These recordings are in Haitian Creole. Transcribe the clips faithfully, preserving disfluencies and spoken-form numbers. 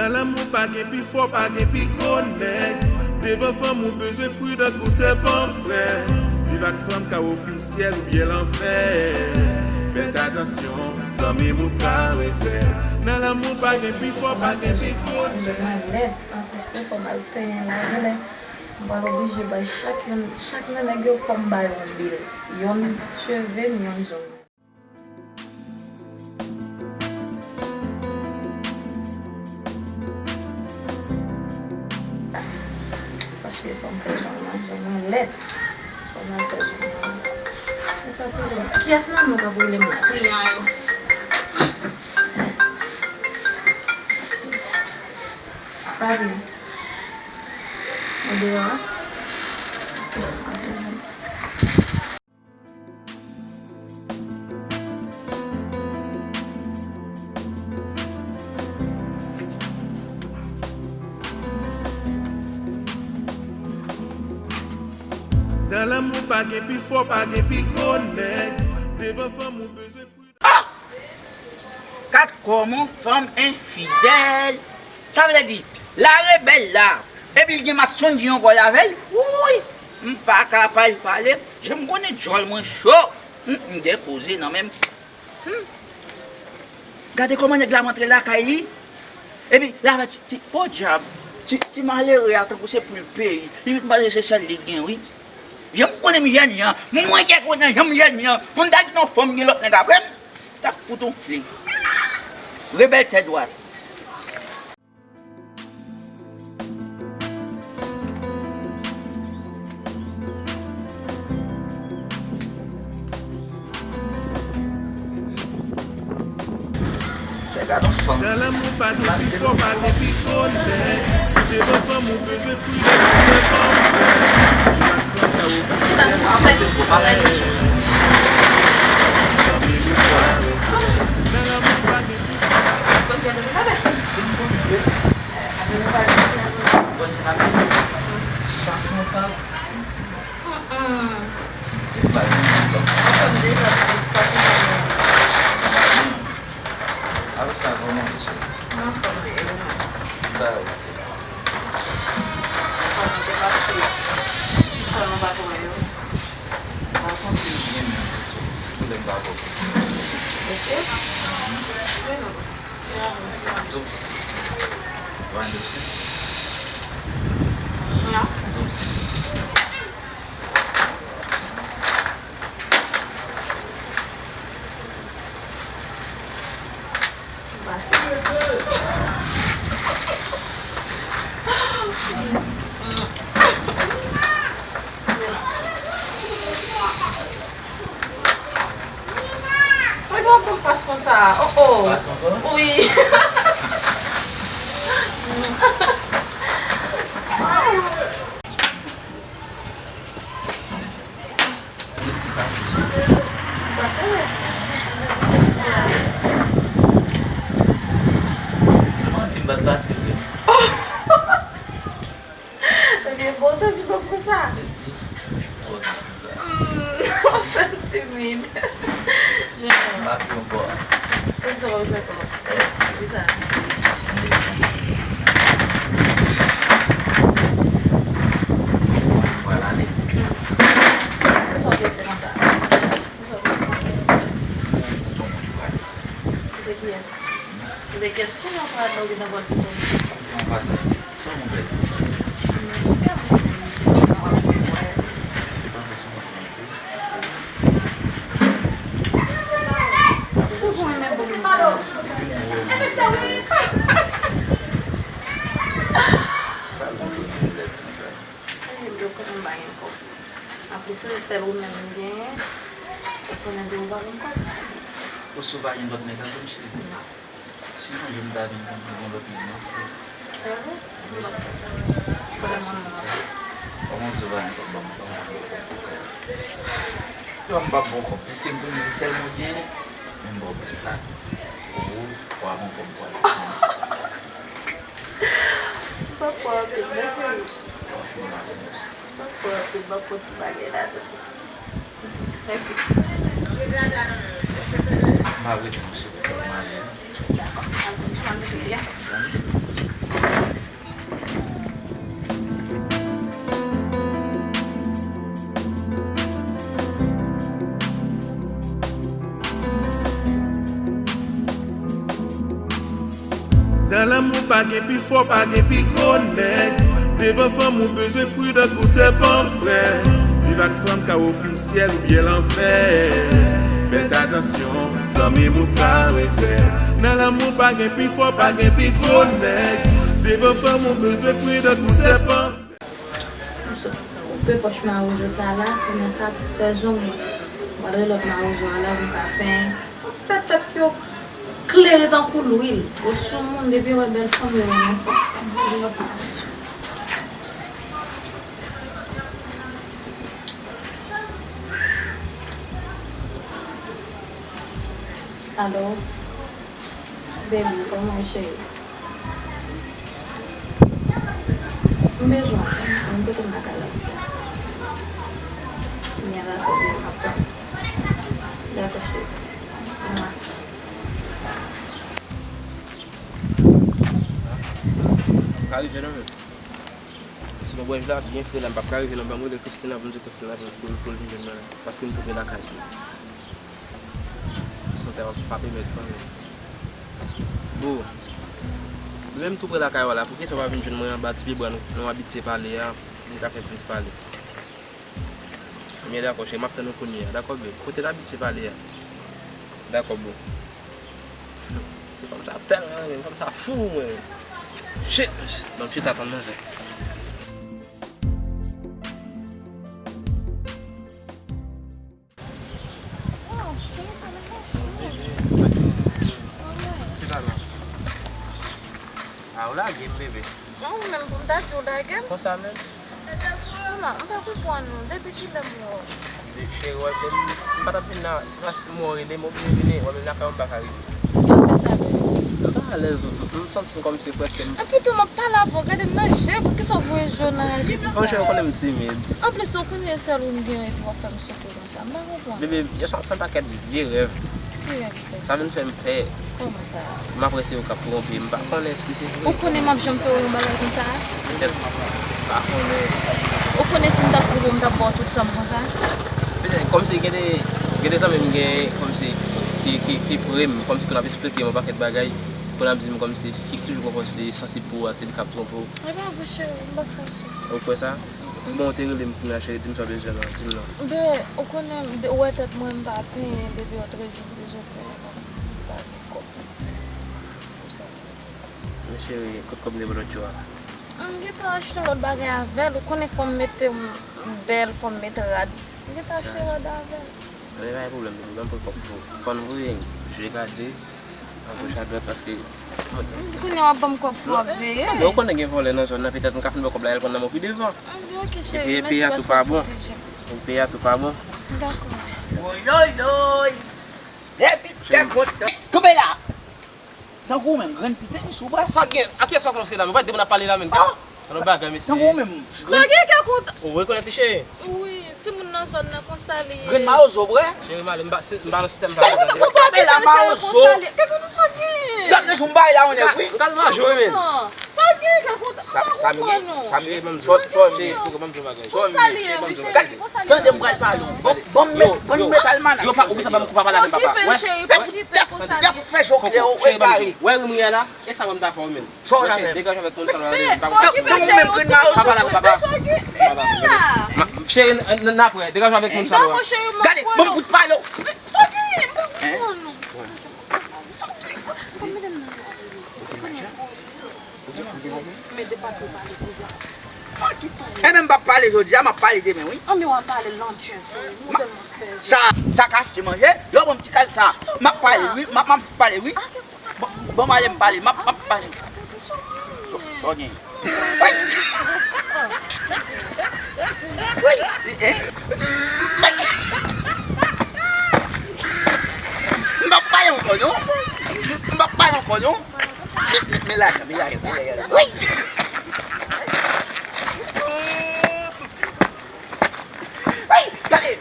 Nan lanmou pa gen pi fò, pa gen pi gwo nèg. Devan fanm ou bezwen pridan kou sèpan frè. Viv ak fanm ka ofri w syèl oubyen lanfè. Fèt atansyon, zanmi m ou ka regrèt. Nan lanmou pa gen pi fò, pa gen pi gwo nèg. Mwen lèd, anplis de fò m al penyen la, genlè m pral oblije bay chak youn, chak nan nèg yo fò m bay yon bil. Yonn cheve m, yonn zong. Paske fò m fè zong nan, zong nan lèd. Fò m al fè zong nan. E sa pou lè. Kiyès nan nou k ap rele m la? Kliyan yo. Pa vle. Ou deyò a? Ok, m ap vini. Nan lanmou pa gen pi fò, pa gen pi gwo nèg. Devan fanm ou bezwen pridan. Ah! Kat kòman fanm enfidèl. Sa vle di, la rebèl la, epi l gen Maxon ki ankò l avè l. Wouy! M pa ka pa l pale. Jan m konnen djòl mwen cho. Hmm, m gen koze nan men m. Hmm. Gade kòman nèg la antre lakay li. Epi l avè ti, ti, podyab. Ti, ti malere a tankou se pou l peri. Li vin panse se sèl li k gen, wi. Jan m konnen m jènjan. Mwen ki konnen jan m jènjan. Pou m ta gen yon fanm gen lòt nèg apre m. T ap fout on fle. Rebèl tèt dwat. Se gade yon fanm. Nan lanmou pa gen pi fò, pa gen pi gwo nèg. Devan fanm ou bezwen pridan. Kòman te pase? Kòman pa twò yo? Mwen santi m byen menm, sitou, sitou lè m pa bò. Mesye? Doub sis. Ou pa doub sis? Non. Doub sis. Sa gen yon bon pas konsa. Oh, oh. Pas ankò? Wi. Mwen santi m pa t pase vre. Ebyen, bon, tanpri, bon, konsa. Se dous, twò dous konsa. Hmm, ou fè m timid. Jan. M pa pi ankò. Konsa w ap fè kòman? Kisa? Pral ale. Poukisa w prese konsa? Poukisa w prese konsa? Kote kiyès? Kote kiyès? Kounye a w pral la, ou gentan pral kote? Yon patnè. Sa yon bèl ti sa. Mwen sou kè mwen. Sa zouzoun bèl konsa. Mwen menm, yo konnen m pa gen kòb. Anplis, se sèl ou menm m genyen. Ou konnen de ou pa gen kòb. Ou si w pa gen lòt nèg avè m, cheri? Non. Si yon jou m ta vin konn gen lòt nèg, m ap fè. Kòman w di w pa gen kòb, ban m kòb. Yo, m p ap ba w kòb, piske m konnen se sèl mwen genyen, men m ba w plis la. Ou, ou ap ban m kòb pou al achte. M p ap kwè anpil, non, cheri. W ap fini avè m osi. M p ap kwè anpil, m p ap kwè tout bagay la tou. Mèsi. M pa rete nan sou kòb mari m. Nan lanmou pa gen pi fò, pa gen pi gwo nèg. Devan fanm ou bezwen pridan kou sèpan frè. Viv ak fanm ka ofri w syèl oubyen lanfè. Fèt atansyon, zanmi m ou ka regrè. Nan lanmou pa gen pi fò, pa gen pi gwo nèg. Devan fanm ou bezwen pridan kou sèpan frè. M sot koupe pòch mawozo sa la, kounye a sa fè zong mwen. M pral rele lòt mawozo a la pou m ka penyen. Fè tèt yo klere tankou lwil. Yo soumoun, depi yo wè bèl fanm, yo renmen fanm. Yo pa bezwen. Alo? Baby, kòman w, cheri? M bezwen w. Mwen kote m lakay la. Mwen dakò, baby, m ap tann. Dakò, cheri. Mwa. Ka rive non, men. Si nou wè la, byen fre la, m p ap ka rive non, ban m rele Christina pou m di Christina pou, pou, pou l vin jwenn mwen la. Paske m tou pre lakay li. Sante a pa pèmèt mwen. Boo, menm tou pre lakay ou a la, poukisa w pa vin jwenn mwen anba ti pyebwa nou, nou abitye pale a, nou ka fè plis pale. Ebyen dakò, cheri, m ap tann ou kounye a, dakò, babe? Kote n abitye pale a? Dakò, boo. Fanm sa tèlman renmen m, fanm sa fou, mwen. Shit, mesye. Ban m chita tann manzè. Ah, ou lage m, bebe. Non, ou menm pou m ta di ou lage m? Konsa menm? Mama, m pa konprann ou. Depi kilè m wè w? Cheri, w ap vin, m pa t ap vin la. Se paske m wè w rele m, oblije vini. W ap vin lakay ou, m pa ka rive. Ou fè sa, bebe? M pa alèz. M santi m kòmsi prèske m. Epi tou, m ap pale avè w, gade m nan je, poukisa w voye je w nan raje konsa? Bon, cheri, ou konnen m timid. Anplis, ou konnen sèl ou m gen, epi w ap fè m soufri konsa. M pa konprann. Bebe, yèswa m fè yon pakèt vye rèv. Ki rèv ou fè? Sa vin fè m pè. Kòman sa? M ap wè se ou k ap twonpe m. M pa konnen si se vre. Ou konnen m ap janm fè w yon bagay konsa? Petèt, m pa konnen. Ou konnen si m t ap twonpe w, m t ap ba w tout tan m konsa? Petèt, kòmsi gen de, gen de zanmi m gen, kòmsi, ki, ki, ki pre m, kòmsi pou n ap eksplike m yon pakèt bagay, pou n ap di m kòmsi fi k toujou pran pòz li sansib pou ou a, se li k ap twonpe w. E pa vre, cheri, m p ap fè w sa. Ou kwè sa? Bon, ou te rele m kounye a, cheri, di m sa w bezwen la, di m non. Ben, ou konnen, de, ou wè tèt mwen, m pa penyen depi yon trè jou, m bezwen penyen, m pa gen kòb. Men cheri, kot kòb m te ba w lòt jou a? M gentan achte yon lòt bagay avè l, ou konnen fò m mete m bèl, fò m met rad. M gentan achte rad avè l. Men pa gen pwoblèm, ban m pran kòb pou ou. Fò n voye je gade, a goch a dwat, paske. Kounye a w ap ban m kòb pou w ap veye. Men ou konnen gen vòlè nan zòn nan, petèt m ka fin ba w kòb la, al pran nan men w pi devan. Epi peyi a tou pa bon. Epi peyi a tou pa bon. Dakò. Woyoyoy! Depi tè kontan. Kanpe la! Tankou ou menm, grenn piten, sou bra. Sa gen, a kiyès w ap kòmanse la? Mwen pa di moun ap pale la, men. Oh! Tankou ou menm. Sa gen kè kontan. Ou rekonèt li, cheri? Wi, timoun nan zòn nan, konsa li ye. Grenn mawozo, vre? Cheri, m ale, m pa, m pa nan sistèm sa. Ou pa vle la, mawozo. Lòt jou m bay la, on est, wi. M kal majo, men. Sa gen kè kontan. Sa, sa m gen, sa m gen, fò, fò m di, fò m di yon bagay. Konsa li ye, wi, cheri, konsa li ye. Tande m pral pale w. Bon, bon, m met, bon, m met almanak. Yo, pa, ou pa pale avè m, papa. Okipe l, cheri, okipe l, konsa li ye. Fè je w klè, w epare. Wè rimri a la, e sa mwen m ta fè w menm. Sa w la menm. Degaje avèk moun sa la. Tankou ou menm grenn mawozo. Pa pale avè papa. Cheri, n, n, n apre, degaje avèk moun sa la. Gade, bon, m fout pale w. Sa gen, m pa konprann ou. Enben, m p ap pale jodi a, m ap pale demen, wi. Anben, w ap pale landyèz, wi. Sa, sa k achte manje, lè w ban m ti kal sa, m ap pale, wi, m ap, m ap pale, wi. Bon, bon, m ale, m pale, m ap, m ap pale. Sa w gen? Wi. Wi. Eh. M p ap pale ankò, non. M p ap pale ankò, non. Men, men, men lajan, men lajan, men lajan. Wi. Wi, gade.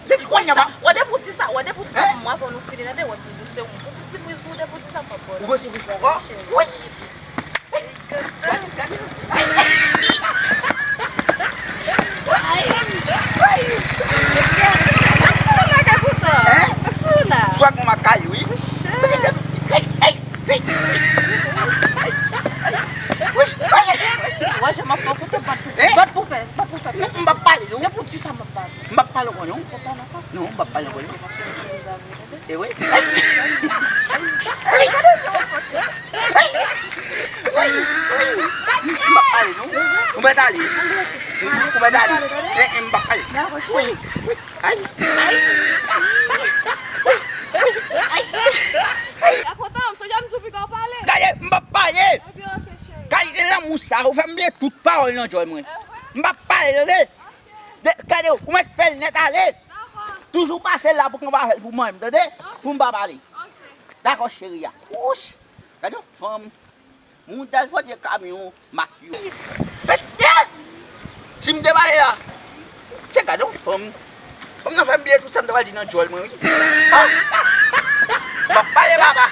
Depi Kounye a pa. Wè depi w di sa, wè depi w di sa pou mwen, fò nou fini, tande, wè pou se yon ti sipriz pou w, depi w di sa, m ap ba w. Ou vle sipriz pou mwen? Wi. Sa k sou la, Kapitan? Hein? Sa k sou la? Swag mwen ap kale, wi. Monchè. Wè, jan m ap fè, koute, bat pou, bat pou fè, bat pou fè. Non, m p ap pale, non. Depi w di sa, m ap pale. M p ap pale ankò, non. Kontan ankò? Non, m p ap pale ankò, non. E wi. M p ap pale, non. Ou mèt ale. Ou mèt ale. E, e, m p ap pale. Wi, wi. Ay, ay. Wi, wi. Ay. Ay. Gade, m p ap pale. Kalite lanmou sa, ou fè m bliye tout pawòl nan djòl mwen. M p ap pale, tande? De, gade, ou mèt fè l nèt ale. Toujou pase la pou konn pa fè l pou mwen, tande? Pou m pa pale. Dakò, cheri a. Wouch! Gade yon fanm. Moun t al fòde kamyon mak yo. Si m te pale la, se gade yon fanm. Fanm nan fè m bliye tout sa m te pral di nan djòl mwen, wi. Ah! M ap pale, papa.